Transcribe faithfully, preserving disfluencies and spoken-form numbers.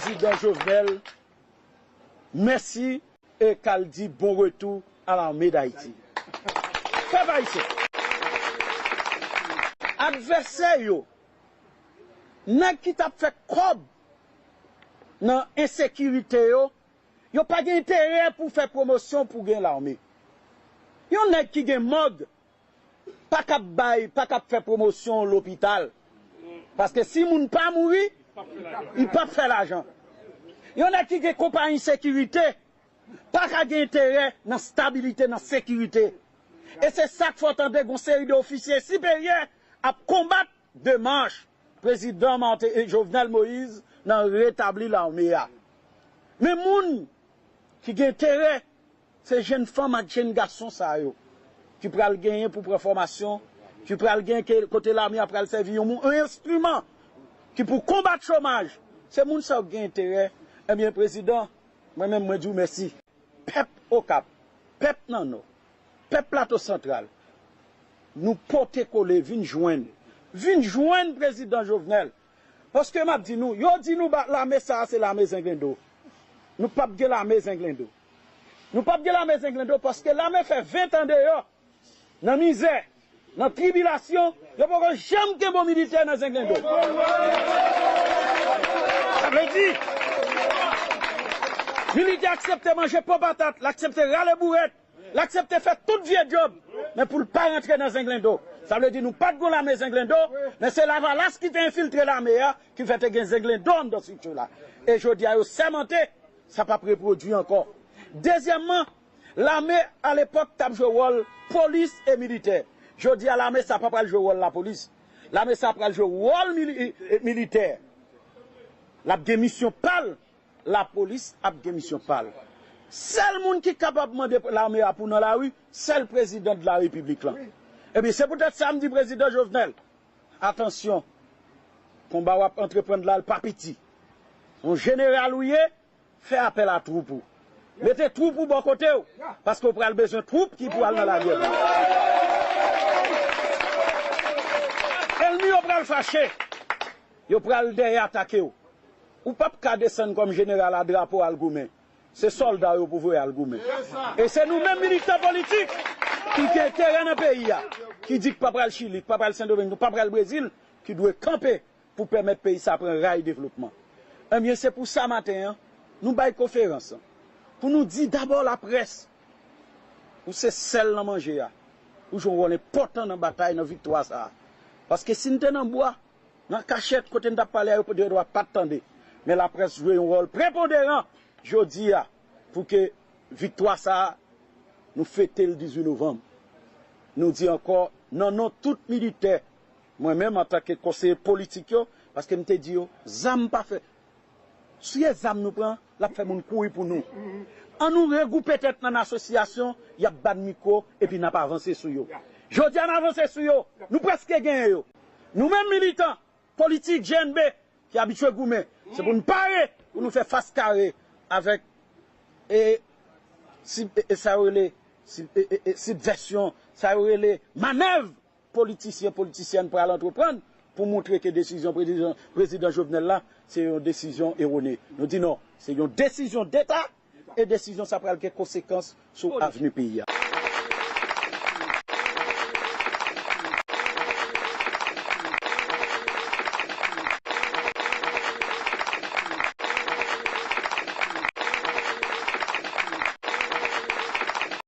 Prezidan Jovenel, mèsi e k al di bon retou a lame d Ayiti. Pèp ayisyen, advèsè yo, nèg ki t ap fè kòb nan ensekirite yo, yo pa gen enterè pou fè pwomosyon pou gen lame. Yon nèg ki gen mòg pa k ap bay, pa k ap fè pwomosyon lopital. Paske si moun pa mouri, li p ap fè lajan. Yon nèg ki gen konpayi sekirite pa ka gen enterè nan stabilite, nan sekirite. E se sa k fè w tande gon seri de ofisye siperyè ap konbat demach Prezidan Martin, eh, Jovenel Moïse nan retabli lame a. Men moun ki gen enterè, se jenn fanm ak jenn gason sa yo ki pral genyen pou pran fòmasyon, ki pral gen ke, kote lame a pral sèvi yon mou-, yon enstriman ki pou konbat chomaj. Se moun sa yo ki gen enterè. Ebyen, Prezidan, mwen menm, mwen di w mèsi. Pèp Okap, pèp nan Nò, pèp Plato Santral, nou pote kole, vin jwenn, vin jwenn Prezidan Jovenel. Paske m ap di nou, yo di nou ba, lame sa a se lame zenglendo. Nou p ap gen lame zenglendo. Nou p ap gen lame zenglendo paske lame fè ven tan deyò, nan mizè, nan tribilasyon, yo poko janm kenbe yon militè nan zenglendo. Sa vle di, militè aksepte manje po patat, l aksepte rale bourèt, l aksepte fè tout vye djòb, men pou l pa rantre nan zenglendo. Sa vle di nou pa t gon lame zenglendo, men se Lavalas ki te enfiltre lame a, ki fè te gen zenglendo anndan estrikti la. E jodi a yo sèmante, sa p ap repwodui ankò. Dezyèmman, lame alepòk t ap jwe wòl polis e militè. Jodi a, lame sa pa pral jwe wòl lapolis. Lame sa pral jwe wòl mili-, e, e, militè. L ap gen misyon pa l, lapolis ap gen misyon pa l. Sèl moun ki kapab mande lame a pou nan lari, sèl prezidan de la repiblik lan. Ebyen, se poutèt sa m di prezidan Jovenel, atansyon, konba w ap antreprann la, l pa piti. Yon jeneral ou ye, fè apèl a twoup ou. Mete twoup ou bò kote w, paske w pral bezwen twoup ki pou al nan lagè pou ou. Ènmi yo pral fache, yo pral dèyè atake w. Ou p ap ka desann kòm jeneral a drapo al goumen. Se sòlda yo pou voye al goumen. E se nou menm militan politik ki gen enterè nan peyi a, ki di k pa pral Chili, k pa pral Sendomeng, nou pa pral Brezil, ki dwe kanpe pou pèmèt peyi sa pran ray devlopman. Ebyen, se pou sa maten an, nou bay konferans pou nou di dabò laprès, ou se sèl nan manje a, ou jwe yon wòl enpòtan nan batay, nan viktwa sa a. Paske si n te nan bwa, nan kachèt, kote n t ap pale a, yo dèyè dwa pa t tande. Men laprès jwe yon wòl preponderan jodi a pou ke viktwa sa a, nou fete l dizuit novanm. Nou di ankò, nan non tout militè, mwen menm antanke konseye politik yo, paske m te di yo, zam pa fè, si e zam nou pran, l ap fè moun kouri pou nou. An nou regwoupe tèt nan asosyasyon, y ap ba n mikwo, epi n ap avanse sou yo. Jodi a, n avanse sou yo. Nou prèske genyen yo. Nou menm militan politik G N B ki abitye goumen, se pou n pare pou nou fè fas kare avèk, e, si, e, e, sa yo rele, si, e, e, e, sibvèsyon, sa yo rele manèv politisyen, politisyèn pral antreprann pou montre ke desizyon prezidan, prezidan Jovenel la, se yon desizyon ewone. Nou di non, se yon desizyon deta e desizyon sa pral gen konsekans sou avni peyi a.